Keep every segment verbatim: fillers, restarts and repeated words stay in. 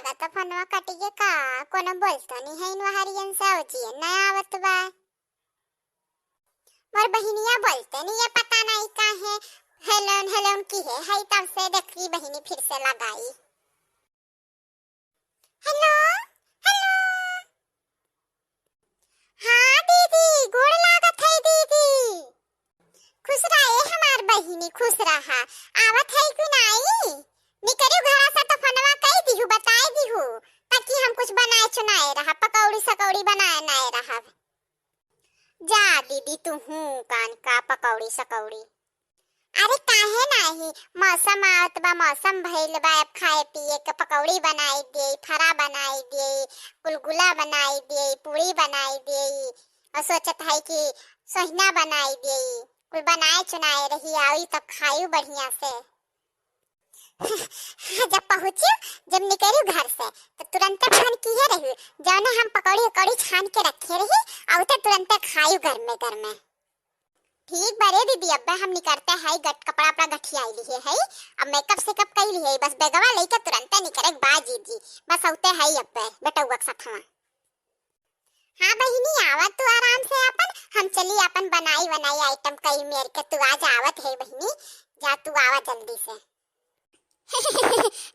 का तो फोनवा कटिगे का, कोनो बोलतो नहीं है इन वहरियन से, औजियन ना आवत बा। मोर बहिनिया बोलते नहीं, ये पता नहीं काहे हेलोन हेलोन की है, है तब से देखी बहिनी फिर से लगाई। हेलो, हेलो। हाँ दीदी, गोड़ लागत है दीदी। खुश रहे हमार बहिनी, खुश रहा। आवत है कि नाई? निकरियो घरा से तो फोनवा कई दिहु, बताए दिहु, ताकि हम कुछ बनाए चुनाए रहा, पकौड़ी सकौड़ी बनाए नाए रहा। जा दीदी, तू हूँ कान का पकौड़ी सकौड़ी। अरे काहे नाही, मौसम आवत बा, मौसम भइल बा, अब खाए पिए के पकौड़ी बनाई देई, फरा बनाई देई, गुलगुला बनाई देई, पूड़ी बनाई देई, और सोचत है कि सोहिना बनाई देई, कुल बनाए चुनाए रही, आई तब खायू बढ़िया से। जब पहुँची, जब निकली घर से, तो तुरंते फोन किए रही, जौने हम पकौड़ी उकौड़ी छान के रखे रही, और तो तुरंते खायू घर में, घर में। ठीक बा रे दीदी, अब्बे हम निकरते हई, गट कपड़ा अपना गठियाई लिहे हई, अब मेकअप सेकअप कई लिहे, बस बेगवा लेके तुरंते निकरे के बा जीजी, बस औते हई अब्बे बेटौआ के साथवा। हाँ बहिनी, आवा तू आराम से आपन, हम चली आपन बनाई वनाई आइटम कई मेर के, तू आज आवत है बहिनी, जा तू आवा जल्दी से।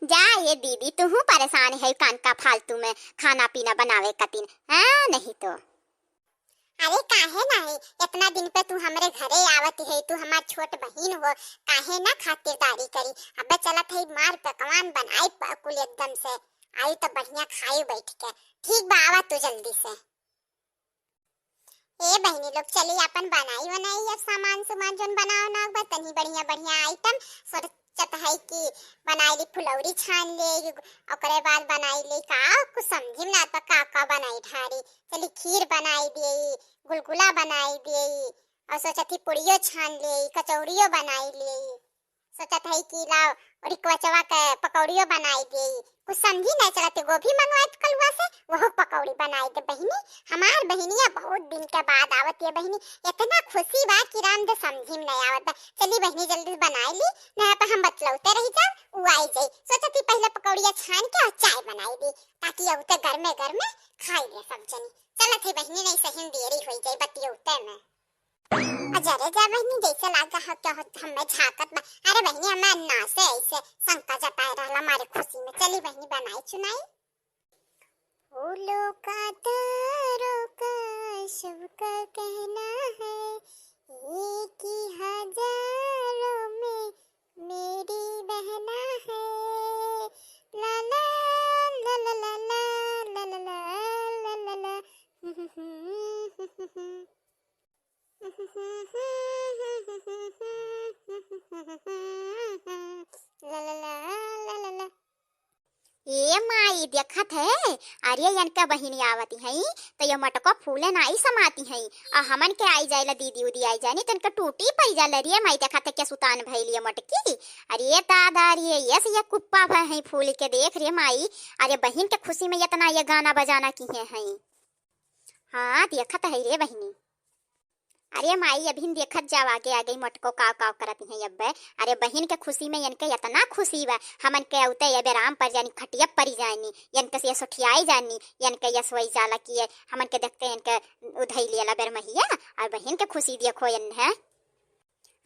जा ये दीदी, तू हूँ परेशान है कान का फालतू में खाना पीना बनावे कतिन, हाँ नहीं तो। अरे काहे नाही, इतना दिन पे तू हमरे घरे आवत है, तू हमार छोट बहिन हो, काहे ना खातिरदारी करी। अबे चलत है मार पकवान बनाई प-, कुल एकदम से, आई तो बढ़िया खाई बैठ के। ठीक बा, आवा तू जल्दी से। ए बहिनी लोग, चली अपन बनाई वनाई अब सामान सुमान जोन बनाओ ना बा, तनी बढ़िया बढ़िया आइटम सोचत है कि बनाई ली फुलौरी छान ले, ओकरे बाद बनाई ली का कुछ समझी में ना बा का का बनाई ढारी। चली खीर बनाई देई, गुलगुला बनाई देई, और सोचत ही पुड़ियो छान लेई, कचौड़ियो बनाई लेई। सोचत हई कि लाओ रिकवचवा के पकौड़ियो बनाई देई। कुछ समझी नहीं चलत, गोभी मंगवाई कलुआ से, वहू पकौड़ी बनाई दे बहिनी। हमार बहिनिया बहुत दिन के बाद आवत है बहिनी, इतना खुशी बा कि राम दे समझी में नहीं आवत बा। चली बहिनी जल्दी से बनाई ली, नहीं तो हम बतलौते रही जाब, उ आई जाई। सोचत ही पहले पकौड़िया छान के और चाय बनाई दी, ताकि औते गर्मे गर्मे खाई ले सब जनी। चलत ही बहिनी, नहीं सही में देरी होई जाई बतियौते में। अजरे जा बहिनी, जैसे लागा हो क्या हो, हमें झांकत बा। अरे बहिनी, हमें अन्ना से ऐसे शंका जताए रहला हमारे खुशी में। चली बहिनी, बनाई चुनाई। फूलों का तारों का सबका कहना है, एक ही हजारों में मेरी बहना है। ला ला, ला ला ला ला, ला ला ला, ला ला ला। ला ला ला, ला ला ला। ए माई, देखत है, अरे यनका बहिनी आवती हई, तो ये मटको फूले नाई समाती हई, आ हमन के आई जाइला दीदी उदी आई जानी, तनका टूटी पड़ी जाला रे माई, देखत है क्या सुतान भइल ये मटकी। अरे दादा रे, ये से ये कुप्पा भय है फूल के, देख रे माई। अरे बहिन के खुशी में इतना ये गाना बजाना किहे हैं। हाँ, देखत है रे बहिनी। अरे माई, अभिन देखत जाव आगे आगे मटको काव काव करत हैं अब्बे। अरे बहिन के खुशी में इनके इतना खुशी बा, हमन के औते ये बेराम पर जानी, खटिया परी जानी, इनके से ये सोठियाई जानी, इनके ये सोई जाला कि ये हमन के देखते इनके उधई लियला बेरमहिया, और बहिन के खुशी देखो इन है।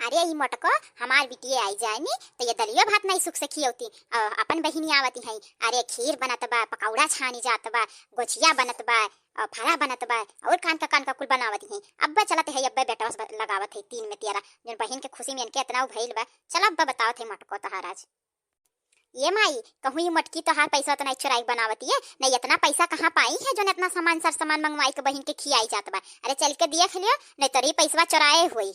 अरे ई मटको हमार बिटिये आई जानी, तो ये दलियो भात नहीं सुख से खियौती, और अपन बहिनी आवती हैं। अरे खीर बनत बा, पकौड़ा छानी जात बा, गोछिया बनत बा, और फरा बनत बा, और कान का कान का कुल बनावत ही। अब्बे चलत है, अब्बे बेटवा से ब-, लगावत है तीन में तेरा, जन बहिन के खुशी में इनके इतना भइल बा। चल अब्बे बतावत है मटको तोहार आज। ये माई, कहूँ ये मटकी तोहार पैसा तो नहीं चुराई बनावत ये, नहीं इतना पैसा कहाँ पाई है, जौन इतना सामान सर सामान मंगवाई के बहिन के खियाई जात बा। अरे चल के देख लियो, नहीं तो रे पैसवा चुराए हुई।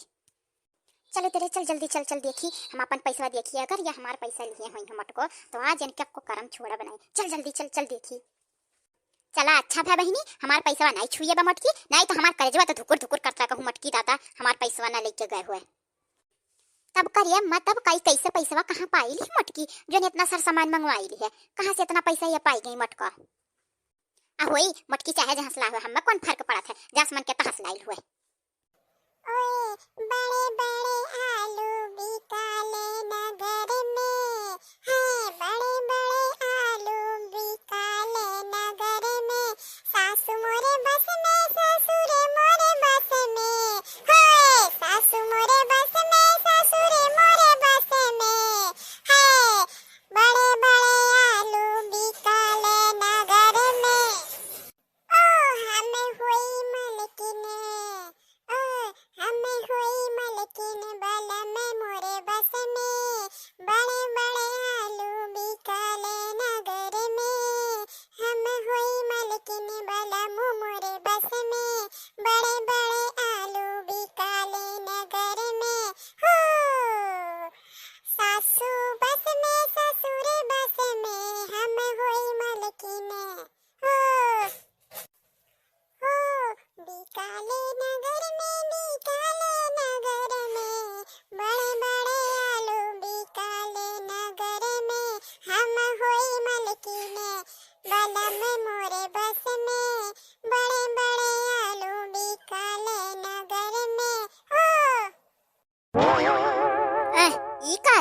चलो तेरे चल जल्दी चल, चल देखी, हम अपन पैसवा देखी, अगर ये हमार पैसा लिए हुई हम मटको, तो आज इनके को करम छोड़ा बनाई। चल जल्दी चल, चल देखी। चला अच्छा भा बहिनी, हमार पैसवा नहीं छुए बा मटकी, नहीं तो हमार करेजवा तो धुकुर धुकुर करता कहूँ मटकी दादा हमार पैसवा ना लेके गए हुए। तब करिए अम्मा, तब कई कैसे पैसवा कहाँ पाई ली मटकी, जो इतना सर सामान मंगवाई ली है, कहाँ से इतना पैसा ये पाई गई मटका? आ होई मटकी चाहे जहाँ से लाई हुए, हमें कौन फर्क पड़त है, जहाँ से मन के तहाँ से लाई हुए। ओए, बड़े बड़े आलू बिकाले नगर में, हैं, बड़े बड़े आलू बिका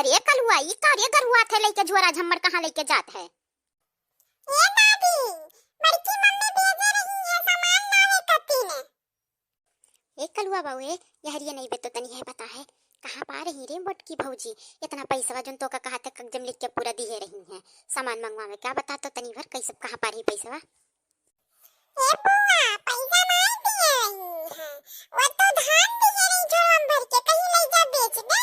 अरे कलुआ, ई का रे गरुआ थे लइके झोरा झम्मर कहाँ लइके जात है? ए दादी, बड़की मम्मी भेजे रही है सामान लावे कतीने। ए कलुआ बाऊ, ए यहरिया नहीं बे तो तनी है बता है, कहाँ पा रही रे मोटकी भौजी इतना पैसवा जोन तोका कहा थे कगजम लिख के पूरा दिए रही हैं सामान मंगवा में, क्या बता तो तनी भर कैसे कहाँ पा रही पैसवा? ए बुआ, पैसा नहीं दिए रही हैं, वो तो धान दिए रही झोरम भर के, कहीं ले जा बेच दे,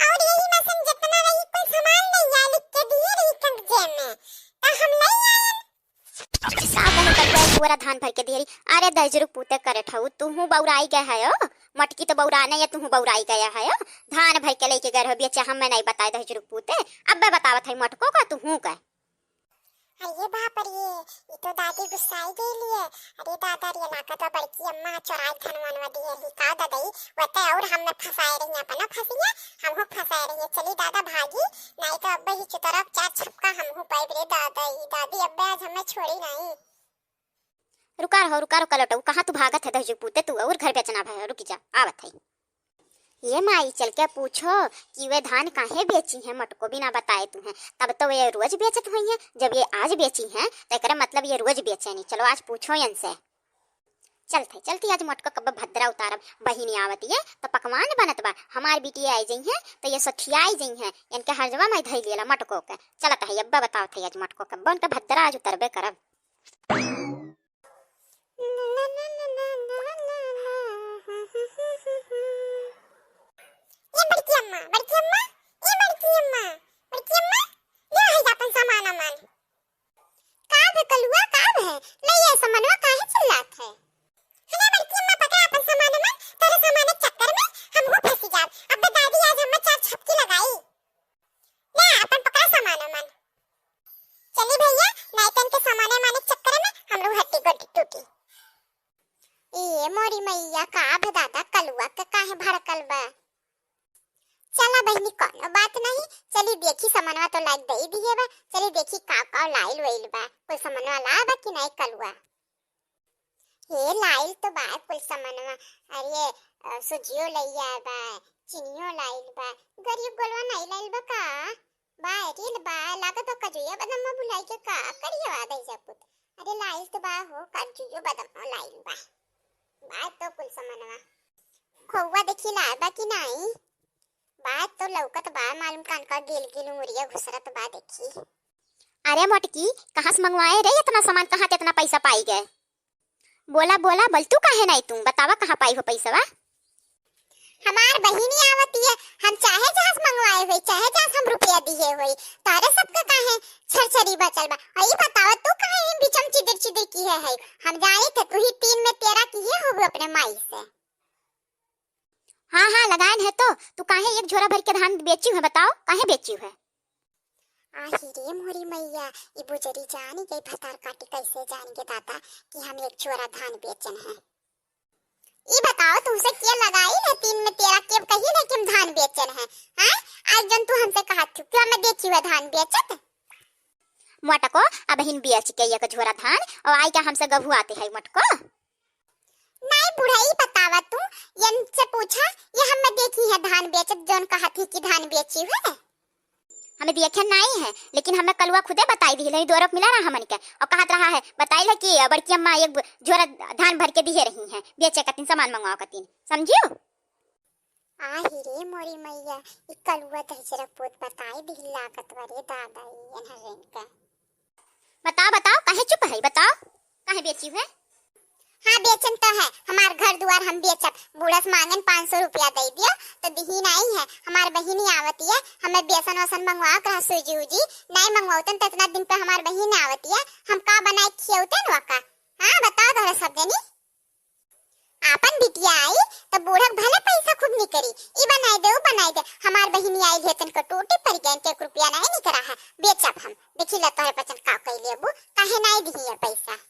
और यही में से हम जितना रही कुल सामान ले जा लिख के दिए रही कगजे में, तो हम ले आए। का कहे कलुआ पूरा धान भर के दिए रही? अरे दहिजरू पूते करे ठऊ, तू हूँ बौराई गए है ओ, मटकी तो बौराने या तू हूँ बौराई गए है ओ, धान भर के लेके गए रहो बेचे, हमें नहीं बताए दहिजरू पूते, अब मैं बतावत है मटको का तू हूँ का। अरे बाप रे, ये तो दादी गुस्साई गई लिए। अरे दादा रे, लागत बा बड़की अम्मा चोराई धनवनवा दिए रही का ददई, वते और हमें फंसाए रही अपना फंसिया, हमहू फंसाए रही। चली दादा भागी, नहीं तो अब ही चुतरफ चार छपका हमहू पाइब रे दादा, ई दादी अब्बे आज हमें छोड़ी नहीं। रुका रहो, रुका रहो कलटऊ, कहाँ तू भागत है दहिजू पूते तू, और घर बेचना भय, रुकी जा, आवत है। ये माई चल के पूछो कि वे धान काहे बेची हैं, मटको बिना बताए तू हैं, तब तो वे रोज बेचत हुई हैं, जब ये आज बेची हैं तो एकरे मतलब ये रोज बेचे नहीं। चलो आज पूछो इनसे। चलते चलती आज मटको कब भद्रा उतारब, बहिनी आवत ये तो पकवान बनत बा, हमार बिटिया आई जई हैं तो ये सठियाई जई हैं, इनके हर जगह मैं धई लेला मटको के। चलत है अब्बा बतावत है आज मटको कब उनके भद्रा आज उतरबे करब। ए बड़की अम्मा, बड़की अम्मा, ए बड़की अम्मा, बड़की अम्मा, ले आई जा अपन सामान अमान। का बे कलुआ, का बे? ले ये सामानवा काहे चिल्लात है? अरे बड़की अम्मा, पकड़ा अपन सामान अमान, तोरे सामान के चक्कर में हम हो फंसी जाब। अब तो दादी आज हमें चार छपकी लगाई। ले अपन पकड़ा सामान अमान। चली भैया, नाइटन के सामाने माने चक्कर में हमरो हड्डी गोड्डी टूटी। ए मोरी मैया, का भे दादा, कलुआ के काहे भड़कल बा? चला बहिनी, कौनो बात नहीं, चली देखी, समनवा तो लाइक दई दिए बा, चली देखी का का लाइल वइल बा, कोई समनवा ला बा कि नहीं कलुआ? हे लाइल तो बा कुल समनवा। अरे, अ, सुजियो लइया बा, चिनियो लाइल बा, गरीब गोलवा नहीं लाइल बा का? बा, रील बा, लागत हो कजुया बदम्मा भुलाई के का करियो आ दई जा पुत। अरे लाइल तो बा हो, कजुयो बदम्मा लाइल बा। बा तो कुल समनवा। खोवा देखी लाइल बा कि नाई? बा तो लौकत बा, मालूम कान का गिल गिल उमरिया घुसरत बा देखी। अरे मोटकी, कहाँ से मंगवाए रे इतना सामान, कहाँ ते इतना पैसा पाई गए? बोला, बोला, बोल तू काहे नहीं तू? बतावा कहाँ पाई हो पैसवा? हमार बहिनी आवती है, हम चाहे जहाँ से मंगवाए हुए, चाहे जहाँ से हम रुपया दिए हुए, तारे सबके काहे छरछरी बचल बा? और ई बतावा तू काहे हम बिचम चिदिर चिदिर किहे है? हम जानी थे तू ही तीन में तेरह किहे होबे अपने माई से। हाँ, हाँ, लगायन है तो, तू काहे एक झोरा भर के धान बेची है, बताओ, काहे बेची है? आही रे मोरी मैया, ई बुजरी जानी गई भतार काटी कैसे जान गे दादा कि हम एक झोरा धान बेचन है। ई बताओ, तुमसे के लगाई है तीन में तेरह के कही है कि हम धान बेचन है, हैं? आज जन तू हमसे कहा थी, क्यों मैं देखी हुआ धान बेचत? मोटको, अब हिन बेच के एक झोरा धान और आई क्या हमसे गभुआते है मोटको? नाई बुढ़ई बतावा तू, इनसे पूछा, ये हमें देखी है धान बेचत, जौन कहत ही कि धान बेची है। हमें देखे नाई है, लेकिन हमें कलुआ खुदे बताई दिल है, दोरप मिला रहा हमन के, और कहत रहा है, बताई ले कि बड़की अम्मा एक ब-, झोरा धान भर के दिए रही हैं, बेचे कतिन सामान मंगवाओ कतिन, समझियो? आही रे मोरी मैया, ई कलुआ दहिजरा पूत बताई दिल लागत बा रे दादा, ई एनहरेन के। बताओ, बताओ, काहे चुप है? बताओ, काहे बेची है? हाँ, बेचन तो है, हमार घर दुआर हम बेचब। बूढ़स मांगन पाँच सौ रुपया दे दियो, तो दिही नहीं है। हमार बहिनी आवती है, हमें बेसन वसन मंगवाओ, कहा सूजी उजी, नहीं मंगवाओ तन तो इतना दिन पे हमार बहिन आवती है, हम का बनाए खियौते न वका? हाँ, बताओ तोहरे सब जनी। आपन बिटिया आई तो बूढ़क भले पैसा खूब निकरी, ई बनाई दे, ऊ बनाई दे। हमार बहिनी आई है तन कटोटी पर गैन के एक रुपया नहीं निकरा है, बेचब हम। देखी ला तोहरे पचन का कैले अबू, काहे नहीं दिही है पैसा।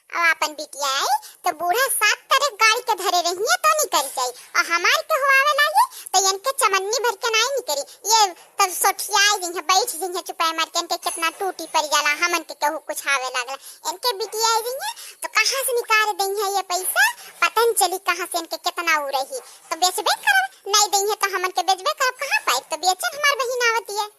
अब आपन बिटिया आई तो बूढ़ा सात तरह गाड़ी के धरे रहिए तो निकल जाई, और हमार के हुआवे लागी तो इनके चमन्नी भर के नहीं निकरी। ये तब सोठियाई जइहे, बैठ जइहे चुपाई मार के, इनके कितना टूटी पड़ जाला, हमन के केहू कुछ आवे लागला। इनके बिटिया आई जइहे तो कहाँ से निकाल दइहे ये पैसा, पता न चली कहाँ से इनके कितना उ रही। तो बेचबे करब, नहीं दइहे तो हमन के बेचबे करब, कहाँ पाइब? तो बेच चल, हमार बहिन आवती है।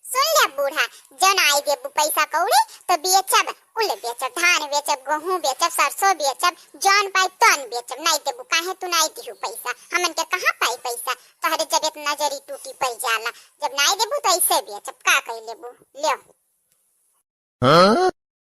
सुन ले बूढ़ा, जब नाई देबू पैसा कौड़ी तो बेचब, कुल बेचब, धान बेचब, गेहूं बेचब, सरसों बेचब, जौन पाई तौन बेचब। नाई देबू काहे, तू नाई दिहू पैसा, हमन के कहाँ पाई पैसा? तोहरे जब इतना जरी टूटी पड़ जाला, जब नाई देबू तो ऐसे बेचब, का कह लेबू? ले।